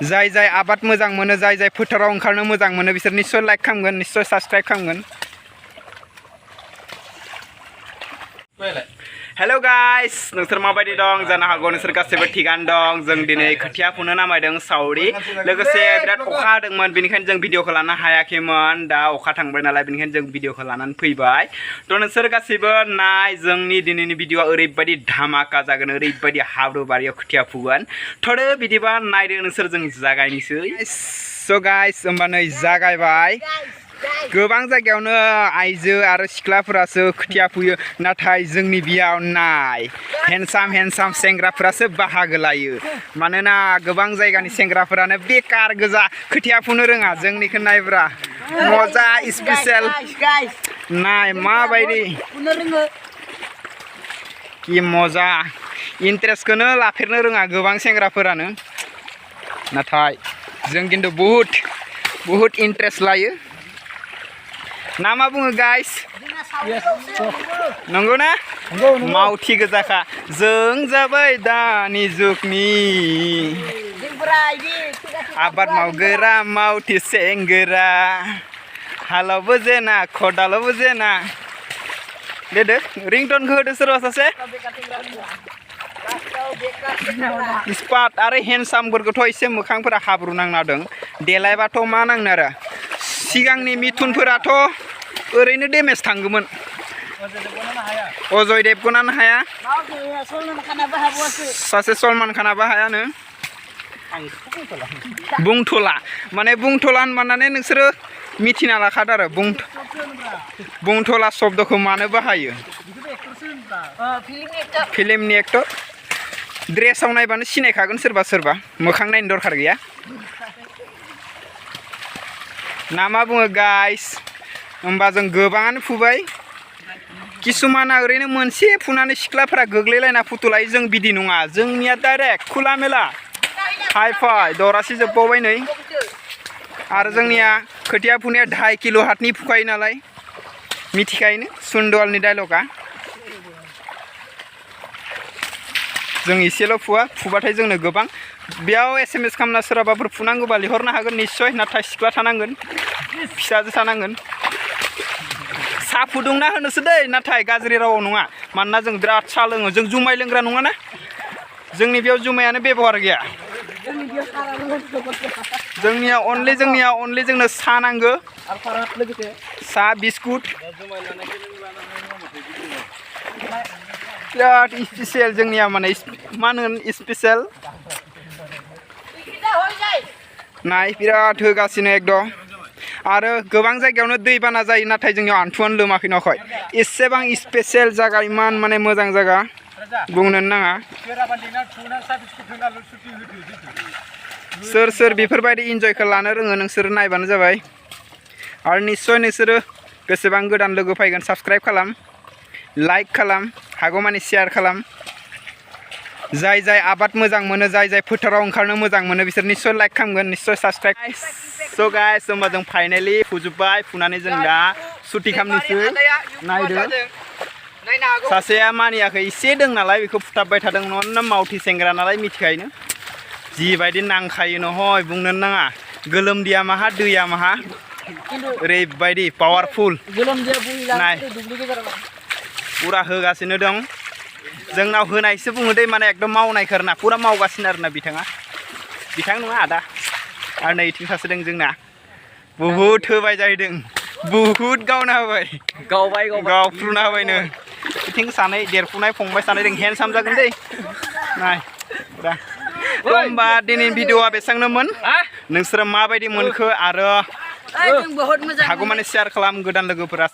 जाय जाय आबाद मोजां मोनो जाय जाय फोथाराव ओंखारनो मोजां मोनो बिसोर निश्चय लाइक खालामगोन निश्चय साबस्क्राइब खालामगोन हेलो गाइस नोंसोर माबायदि दं जानो हागौ नोंसोर गासैबो थिगानो दं जों दिनै खोथिया फुनो नामायदों सावरि लोगोसे बिराद अखा हादोंमोन बेनिखायनो जों भिडिअखौ लानो हायाखैमोन दा अखा थांबाय नालाय बेनिखायनो जों भिडिअखौ लानानै फैबाय थ' नोंसोर गासैबो नाय जोंनि दिनैनि भिडिअआ ओरैबायदि धामाका जागोन ओरैबायदि हाब्रु बारियाव खोथिया फुगोन थोदो बिदिबा नायदो नोंसोर जों जागायनोसै स' गाइस होमबा नै जागायबाय गोबां जायगायावनो आइजो आरो सिख्लाफोरासो खोथिया फुयो नाथाय जोंनि बियाव नाय हेन्डसाम सेंग्राफोरासो बाहागो लायो मानोना गोबां जायगानि सेंग्राफोरानो बेकार गोजा खोथिया फुनो रोङा जोंनिखौ नायब्रा मजा स्पेशल नाय माबायदि कि मजा इन्ट्रेस्टखौनो लाफेरनो रोङा गोबां सेंग्राफोरानो नाथाय जों खिन्थु बुहुत इन्ट्रेस्ट लायो नामा बुङो गाइस नंगौ ना मावथि गोजाखा जों जाबाय दानि जुगनि आबाद मावग्रा मावथि सेंग्रा हालावबो जेना खदालावबो जेना देदो रिंटनखौ होदो सोरबा सासे स्पाट आरो हेन्डसामफोरखौथ' एसे मोखांफोरा हाब्रु नांना दं देलायबाथ' मा नांनो आरो सिगांनि मिथुनफोराथ' ओरैनो डेमेज थांगौमोन अजय देबगनानो हाया सासे सलमान खानाबो हायानो बुंथला माने बुंथला होनबानानै नोंसोरो मिथिना लाखादो आरो बुंथला शब्दखौ मानो बाहायो फिल्मनि एक्टर ड्रेसाव नायबानो सिनायखागोन सोरबा मोखां नायनो दरखार गैया ना मा बुङो गाइस होमबा जों गोबाङानो फुबाय किसुमाना ओरैनो मोनसे फुनानै सिख्लाफोरा गोग्लैलायना फुथुलायो जों बिदि नङा जोंनिया डाइरेक्ट खुला मेला हाइ फाइ दरासि जोबबावबाय नै आरो जोंनिया खोथिया फुनाया 2.5 किल' हातनि फुखायो नालाय मिथिखायोनो सुन्दवालनि डायलगा जों एसेल' फुबाथाय जोंनो गोबां बेयाव SMS खालामना सोरबाफोर फुनांगौबा लिहरनो हागोन निश्चय नाथाय सिख्ला थानांगोन फिसाजो थानांगोन साहा फुदुंना होनोसो दै नाथाय गाज्रि रावाव नङा मानोना जों बिराद साहा लोङो जों जुमाय लोंग्रा नङाना जोंनि बेयाव जुमायानो बेबहार गैया जोंनिया अनलि जोंनो साहा नांगौ साहा बिस्कुट बिराद स्पेसियेल जोंनिया माने मा होनगोन स्पेसियेल नाय बिराद होगासिनो एकदम आरो गोबां जायगायावनो दैबाना जायो नाथाय जोंनियाव आन्थुआनो लोमाखै नखय एसेबां स्पेसियेल जायगा इमान माने मोजां जायगा बुंनो नाङा सोर बेफोरबायदि इन्जयखौ लानो रोङो नोंसोर नायबानो जाबाय आरो निश्चय नोंसोरो बेसेबां गोदान लोगो फैगोन साबस्क्राइब खालाम लाइक खालाम हागौमानि शेयार खालाम जाय जाय आबाद मोजां मोनो जाय जाय फोथाराव ओंखारनो मोजां मोनो बिसोर निश्चय लाइक खालामगोन निश्चय साबस्क्राइब स' गाइस होमबा जों फाइनालि फुजोब्बाय फुनानै जों दा सुटि खालामनोसै नायदो सासेया मानियाखै एसे दं नालाय बेखौ फुथाबबाय थादों न'आवनो मावथि सेंग्रा नालाय मिथिखायोनो जिबायदि नांखायो नहय बुंनो नाङा गोलोमदैया माहा दैया माहा ओरैबायदि पावारफुल नाय पुरा होगासिनो दं जोंनाव होनायसो बुङो दै माने एकदम मावनायखौ आरोना पुरा मावगासिनो आरोना बिथां नङा आदा आरो नै इथिं सासे दं जोंना बुहुत होबाय जाहैदों बुहुत गावना होबाय गावफ्रुना होबायनो इथिं सानै देरफुनाय फंबाय सानै दं हेन्डसाम जागोन दै नाय दा होमबा दिनैनि भिडिअआ बेसांनोमोन नोंसोरो माबायदि मोनखो आरो हागौमानि शेयार खालाम गोदान लोगोफोरा